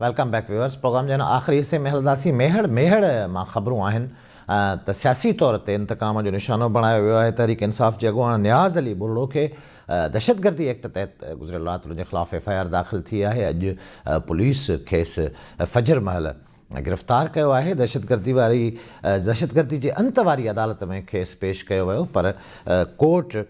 Welcome back viewers programme جي هن آخري حصي ۾ هلنداسين ميهڙ ميهڙ مان خبرون آهن ته سياسي طور تي انتقام جو نشانو بڻايو ويو آهي تحريڪ انصاف جي اڳواڻ نياز علي ٻرڙو کي دهشتگردي ايڪٽ تحت گذريل رات ان جي خلاف ايف I R داخل ٿي آهي اڄ پوليس کيس فجر مهل گرفتار ڪيو آهي دهشتگردي واري دهشتگردي جي انت واري عدالت ۾ کيس پيش ڪيو ويو پر ڪورٽ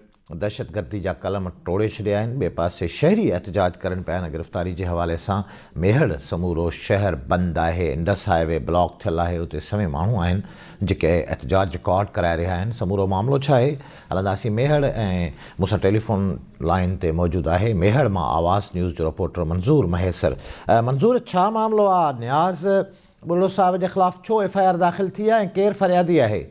دهشتگردي جا قلم ٽوڙي ڇڏيا آهن، ٻئي پاسي شهري احتجاج ڪرن پيا هن گرفتاري جي حوالي سان ميهڙ سمورو شهر بند آهي، انڊس هاء وي بلاڪ ٿيل آهي، اتي سوين ماڻهو آهن جيڪي احتجاج رڪارڊ ڪرائي رهيا آهن، سمورو معاملو ڇا آهي هلنداسين ميهڙ ۽ مون سان ٽيليفون لائين تي موجود آهي ميهڙ مان آواز نيوز جو رپورٽر منظور مهيسر، منظور ڇا معاملو آ نياز ٻرڙو صاحب جي خلاف ڇو ايف I R داخل ٿي آهي ۽ ڪير فريادي آهي؟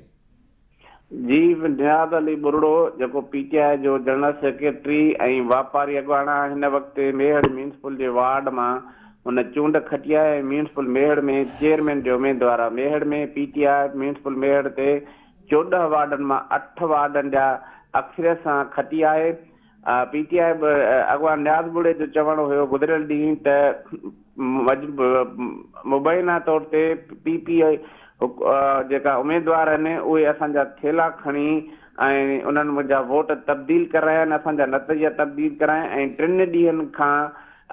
جي نياز علي ٻرڙو جيڪو پي ٽي آء جو جنرل سيڪريٽري ۽ واپاري اڳواڻ آهي هن وقت ميهڙ ميونسپل جي وارڊ مان هن چونڊ کٽي آهي ۽ ميونسپل ميهڙ ۾ چيئرمين جو اميدوار آهي Mehar ۾ P T I municipal Mehar تي 14 وارڊن مان اٺ وارڊن جا اڪثريت سان کٽي آهي پي ٽي آء اڳواڻ نياز ٻرڙي جو چوڻ هيو گذريل ڏينهن ته مبينا طور تي پي پي جيڪا اميدوار آهن اهي اسان جا ٿيلها کڻي ۽ انهن منهنجا ووٽ تبديل ڪرايا آهن اسان جا نتيجا تبديل ڪرايا ۽ ٽن ڏينهن کان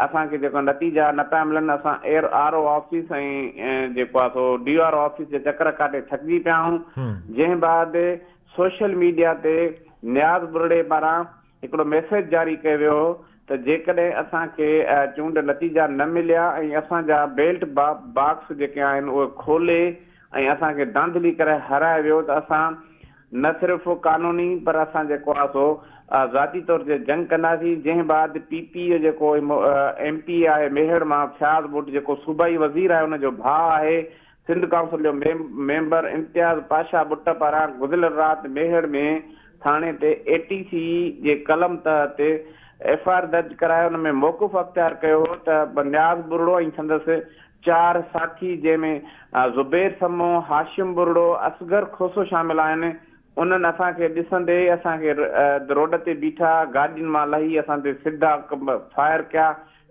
اسان کي جيڪو نتيجا نه پيا ملن اسان اير آر او آفيس ۽ جيڪو آهي سو ڊي آر او آفيس جا چڪر ڪاٽي ٿڪجي پيا آهيون جنهن بعد سوشل ميڊيا تي نياز ٻرڙي پاران هڪڙو ميسيج جاري ڪيو ويو هو ته جيڪڏهن اسان کي چونڊ نتيجا نه مليا ۽ اسان جا بيلٽ باڪس جيڪي آهن اهي کولي ۽ اسان کي ڌانڌلي ڪري هارايو ويو ته اسان نه صرف قانوني پر اسان جيڪو آهي سو ذاتي طور تي جنگ ڪنداسين جنهن بعد پي پي جو جيڪو ايم پي اي آهي ميهڙ مان فياض ٻٽ جيڪو صوبائي وزير آهي ان جو ڀاء آهي سنڌ ڪائونسل جو ميمبر امتياز پاشا ٻٽ پاران گذريل رات ميهڙ ۾ ٿاڻي تي اي ٽي سي جي قلم تحت ايف I R درج ڪرائي ان ۾ موقف اختيار ڪيو هو ته نياز ٻرڙو ۽ سندس چار ساٿي جنهن ۾ زبير سمون، هاشم ٻرڙو، اصغر کوسو شامل آهن انهن اسان کي ڏسندي ئي اسان کي روڊ تي بيٺا گاڏين مان لهي اسان تي سڌا فائر ڪيا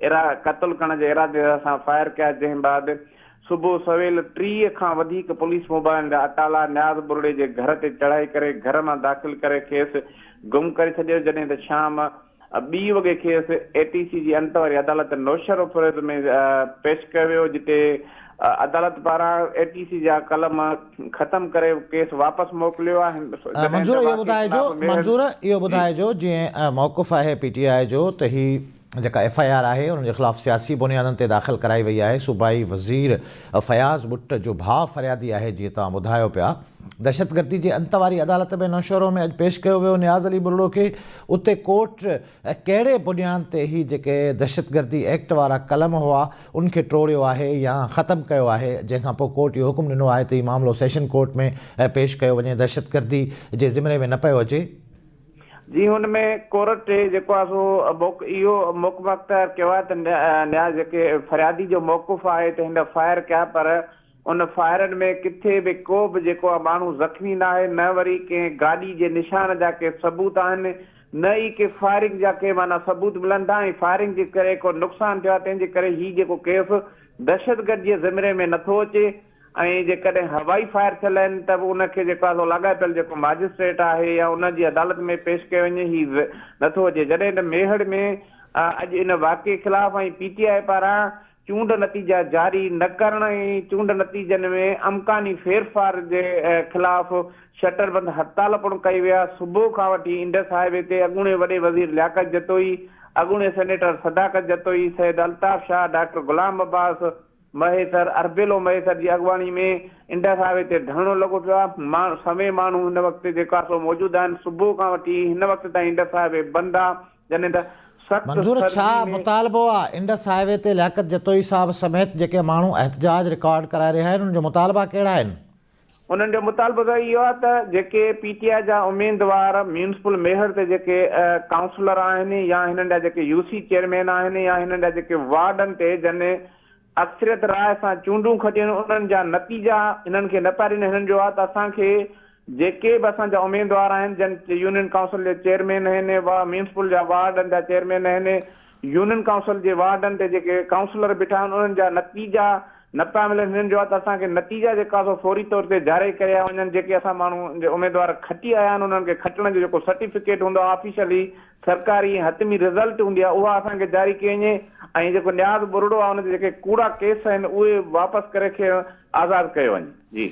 ارا قتل ڪرڻ جي ارادي سان فائر ڪيا جنهن بعد صبح سويل 30 کان وڌيڪ پوليس موبائلن جا اٽالا نياز ٻرڙي جي گهر تي چڙهائي ڪري گهر مان داخل ڪري کيس گم ڪري ڇڏيو جڏهن ته شام ٻي وڳي کيس اي ٽي سي جي انت واري عدالت نوشهروفيروز ۾ پيش ڪيو ويو جتي عدالت پاران اي ٽي سي جا قلم ختم ڪري ڪيس واپس موڪليو آهي جڏهن منظور ته اهو واقعي ٻڌائجو خلاف ميهڙ منظور اهو جي. ٻڌائجو جيئن موقف آهي پي ٽي آء جو ته هي جيڪا ايف I R آهي ان جي خلاف سياسي بنيادن تي داخل ڪرائي وئي آهي، صوبائي وزير فياض ٻٽ جو ڀاء فريادي آهي جيئن توهان ٻڌايو پيا دهشتگردي جي انت واري عدالت ۾ نوشهرو ۾ اڄ پيش ڪيو ويو نياز علي ٻرڙو کي اتي ڪورٽ ڪهڙي بنياد تي هي جيڪي دهشتگردي ايڪٽ وارا قلم هئا ان کي ٽوڙيو آهي يا ختم ڪيو آهي جنهن کان پوء ڪورٽ اهو حڪم ڏنو آهي ته هي معاملو سيشن ڪورٽ ۾ پيش ڪيو وڃي دهشتگردي جي ذمري ۾ نه پيو اچي. جي هن ۾ ڪورٽ جيڪو آهي سو اهو موقف اختيار ڪيو آهي ته نياز جيڪي فريادي جو موقف آهي ته هن فائر ڪيا پر ان فائرن ۾ ڪٿي به ڪو به جيڪو آهي ماڻهو زخمي ناهي نه وري ڪنهن گاڏي جي نشان جا ڪي ثبوت آهن نه ئي ڪي فائرنگ جا ڪي معنيٰ ثبوت ملن ٿا ۽ فائرنگ جي ڪري ڪو نقصان ٿيو آهي تنهن جي ڪري هي جيڪو ڪيس دهشتگردي جي ذمري ۾ نٿو اچي ۽ جيڪڏهن هوائي فائر ٿيل آهن ته به ان کي جيڪو آهي سو لاڳاپيل جيڪو ماجسٽريٽ آهي يا ان جي عدالت ۾ پيش ڪيو وڃي هي نٿو اچي جڏهن ته ميهڙ ۾ اڄ ان واقعي خلاف ۽ پي ٽي آء پاران چونڊ نتيجا جاري نه ڪرڻ ۽ چونڊ نتيجن ۾ امڪاني ڦيرڦار جي خلاف شٽر بند هڙتال پڻ ڪئي وئي آهي صبح کان وٺي انڊس هاء وي تي اڳوڻي وڏي وزير لياقت جتوئي اڳوڻي سينيٽر صداقت جتوئي سيد الطاف شاهه ڊاڪٽر غلام عباس مهيسر، اربيلو مهيسر جي اڳواڻي ۾ انڊس هاء وي تي ڌرڻو لڳو پيو آهي، سوين ماڻهو هن وقت جيڪو آهي سو موجود آهن، صبح کان وٺي هن وقت تائين انڊس هاء وي بند آهي، جڏهن ته سخت منظور ڇا سردي ۾. مطالبو آ انڊس هاء وي تي لياقت جتوئي صاحب سميت جيڪي ماڻهو احتجاج رڪارڊ ڪرائي رهيا آهن انهن جو مطالبا ڪهڙا آهن؟ انهن جو مطالبو ته اهو آهي ته جيڪي پي ٽي آء جا اميدوار ميونسپل ميهڙ تي جيڪي ڪائونسلر آهن يا هنن جا جيڪي يو سي چيئرمين آهن يا هنن جا جيڪي وارڊن تي جن اڪثريت راء سان چونڊون کٽيون انهن جا نتيجا هنن کي نه پيا ڏين هنن جو آهي ته اسان کي جيڪي به اسان جا اميدوار آهن جن يونين ڪائونسل جي چيئرمين آهن ميونسپل جا وارڊن جا چيئرمين آهن يونين ڪائونسل جي وارڊن تي جيڪي ڪائونسلر بيٺا آهن انهن جا نتيجا نه پيا ملن هنن جو آهي ته اسان کي نتيجا جيڪا سو فوري طور تي جاري ڪيا وڃن جيڪي اسان ماڻهو جي اميدوار کٽي آيا آهن انهن کي کٽڻ جو جيڪو سرٽيفڪيٽ هوندو آهي آفيشلي سرڪاري ۽ حتمي رزلٽ هوندي آهي اها اسان کي جاري ڪئي وڃي ۽ جيڪو نياز ٻرڙو آهي ان تي جيڪي ڪوڙا ڪيس آهن اهي واپس ڪري کي آزاد ڪيو وڃي جي.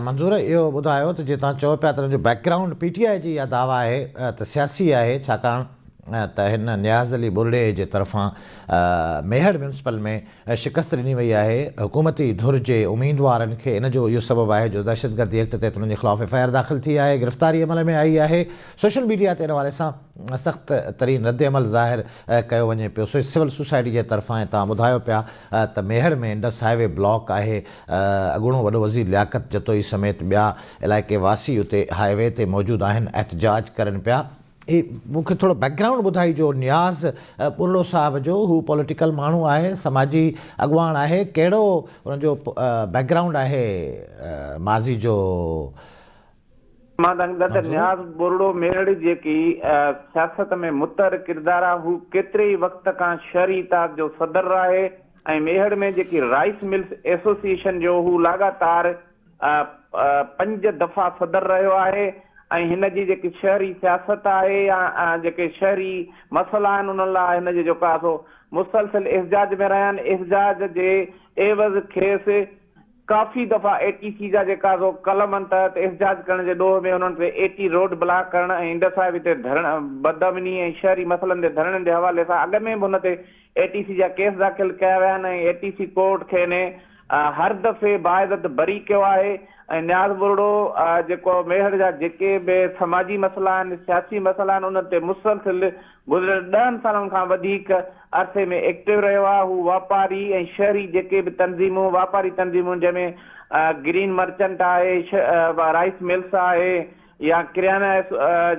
منظور اهو ٻڌايو ته جي توهان چئو پيا ته ان جو بيڪ گرائونڊ پي ٽي آء جي اها دعويٰ آهي ته سياسي آهي ڇاڪاڻ ته هن نياز علي ٻرڙي جي طرفان ميهڙ ميونسپل ۾ شڪست ڏني وئي آهي حڪومتي ڌر جي اميدوارن کي ان جو اهو سبب آهي جو دهشتگردي ايڪٽ تحت انهن جي خلاف ايف I R داخل ٿي آهي گرفتاري عمل ۾ آئي آهي سوشل ميڊيا تي ان حوالي سان سخت ترين ردعمل ظاهر ڪيو وڃي پيو سول سوسائٽي جي طرفان ۽ توهان ٻڌايو پيا ته Mehar ۾ Indus highway block آهي، اڳوڻو وڏو وزير لياقت جتوئي سميت ٻيا علائقي واسي اتي هاء وي تي موجود آهن احتجاج ڪرن پيا. هي مون کي ٿورو بيڪ گرائونڊ ٻڌائي جو نياز ٻرڙو صاحب جو هو پوليٽيڪل ماڻهو آهي سماجي اڳواڻ آهي ڪهڙو ان جو بيڪ گرائونڊ آهي ماضي جو. مان توهان کي ٻڌايان ته نياز ٻرڙو ميهڙ جيڪي سياست ۾ متحرڪ ڪردار آهي هو ڪيتري ئي وقت کان شهري اتحاد جو صدر آهي ۽ ميهڙ ۾ جيڪي رائيس ملز ايسوسيئيشن جو هو لاڳاتار پنج دفعا صدر رهيو آهي ۽ هن جي جيڪي شهري سياست آهي يا جيڪي شهري مسئلا آهن انهن لاء هن جي جيڪو آهي سو مسلسل احتجاج ۾ رهيا آهن احتجاج جي عيوض کيس ڪافي دفعا اي ٽي سي جا جيڪا سو قلمن تحت احتجاج ڪرڻ جي ڏوهه ۾ انهن تي اي ٽي روڊ بلاڪ ڪرڻ ۽ انڊس هاء وي تي ڌرڻ بدامني ۽ شهري مسئلن تي ڌرڻن جي حوالي سان اڳ ۾ به هن تي اي ٽي سي جا ڪيس داخل ڪيا ويا آهن ۽ اي ٽي سي ڪورٽ کين هر دفعي باعزت بري ڪيو آهي ۽ نياز ٻرڙو جيڪو ميهڙ جا جيڪي به سماجي مسئلا آهن سياسي مسئلا آهن انهن تي مسلسل گذريل ڏهن سالن کان وڌيڪ عرصي ۾ ايڪٽو رهيو آهي، هو واپاري ۽ شهري جيڪي به تنظيمون، واپاري تنظيمون جنهن ۾ گرين مرچنٽ آهي، رائيس ملز آهي يا ڪريانه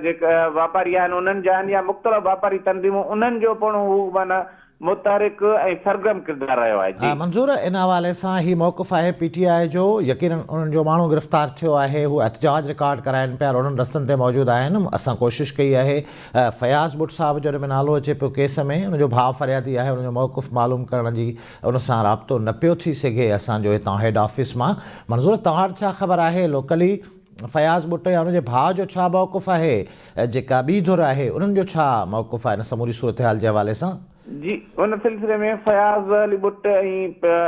جيڪا واپاري آهن انهن جا آهن يا مختلف واپاري تنظيمون انهن جو پڻ هو معنيٰ متحرڪ ۽ سرگرم ڪردار رهيو آهي. جي. منظور ان حوالي سان هي موقف آهي پي ٽي آء جو يقينن انهن جو ماڻهو گرفتار ٿيو آهي هو احتجاج رڪارڊ ڪرائن پيا روڊن رستن تي موجود آهن اسان ڪوشش ڪئي آهي فياض ٻٽ صاحب جو ان ۾ نالو اچي پيو ڪيس ۾ ان جو ڀاء فريادي آهي ان جو موقف معلوم ڪرڻ جي ان سان رابطو نه پيو ٿي سگهي اسان جو هتان هيڊ آفيس مان منظور توهان وٽ ڇا خبر آهي لوڪلي فياض ٻٽ يا ان جي ڀاء جو ڇا موقف آهي جيڪا ٻي ڌر آهي انهن جو ڇا موقف آهي ان سموري صورتحال جي حوالي سان؟ جي ان سلسلي ۾ فياض علي ٻٽ ۽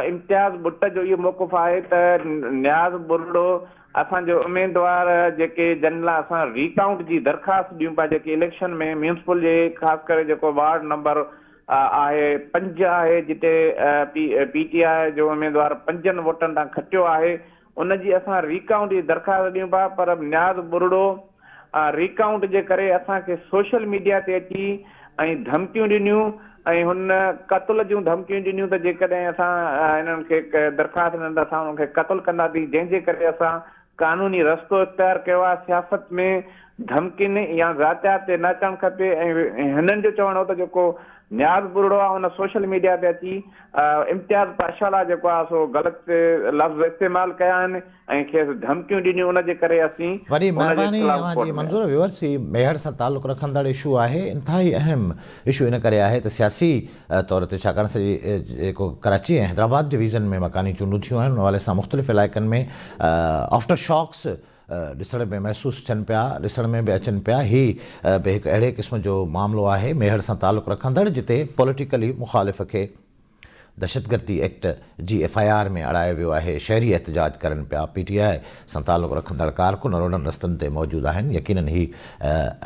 امتياز ٻٽ جو اهو موقف آهي ته نياز ٻرڙو اسان جو اميدوار جيڪي جن لاء اسان ري ڪائونٽ جي درخواست ڏيون پيا جيڪي اليڪشن ۾ ميونسپل جي خاص ڪري جيڪو وارڊ نمبر آهي پنج آهي جتي پي ٽي آء جو اميدوار پنجن ووٽن تان کٽيو آهي ان جي اسان ري ڪائونٽ جي درخواست ڏيون پيا پر نياز ٻرڙو ري ڪائونٽ جي ڪري اسان کي سوشل ميڊيا تي اچي ۽ ڌمڪيون ڏنيون ۽ هن قتل جون ڌمڪيون ڏنيون ته جيڪڏهن اسان انهن کي درخواست ڏني ته اسان انهن کي قتل ڪنداسين جنهن جي ڪري اسان قانوني رستو اختيار ڪيو آهي سياست ۾ ڌمڪين يا ذاتيات تي نه اچڻ کپي ۽ هنن جو چوڻ هو ته جيڪو نياز ٻرڙو آهي ان سوشل ميڊيا تي اچي امتياز پاشالا جيڪو آهي سو غلط لفظ استعمال ڪيا آهن ۽ کيس ڌمڪيون ڏنيون ان جي ڪري اسين وڏي ان جي مهرباني خلاف اوهان جي ڪورٽ ۾ منظور ويورس هي ميهڙ سان تعلق رکندڙ اشو آهي انتهائي اهم اشو ان ڪري آهي ته سياسي طور تي ڇاڪاڻ سڄي جيڪو ڪراچي ۽ حيدرآباد ڊويزن ۾ مڪاني چونڊون ٿيون آهن ان حوالي سان مختلف علائقن ۾ آفٽر شاڪس ڏسڻ ۾ محسوس ٿين پيا، ڏسڻ ۾ به اچن پيا، هي به هڪ اهڙي قسم جو معاملو آهي ميهڙ سان تعلق رکندڙ جتي پوليٽيڪلي مخالف کي دهشتگردي ايڪٽ جي ايف I R ۾ اڙايو ويو آهي، شهري احتجاج ڪرن پيا، پي ٽي آء سان تعلق رکندڙ ڪارڪن روڊن رستن تي موجود آهن، يقينن هي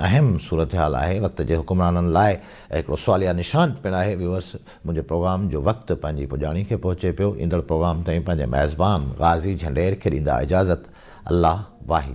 اهم صورتحال آهي، وقت جي حڪمرانن لاء هڪڙو سواليا نشان پڻ آهي، ويورس منهنجي پروگرام جو وقت پنهنجي پڄاڻي کي پهچي پيو، ايندڙ پروگرام تائين پنهنجي ميزبان غازي جهنڊير کي ڏيندا اجازت. الله واهي.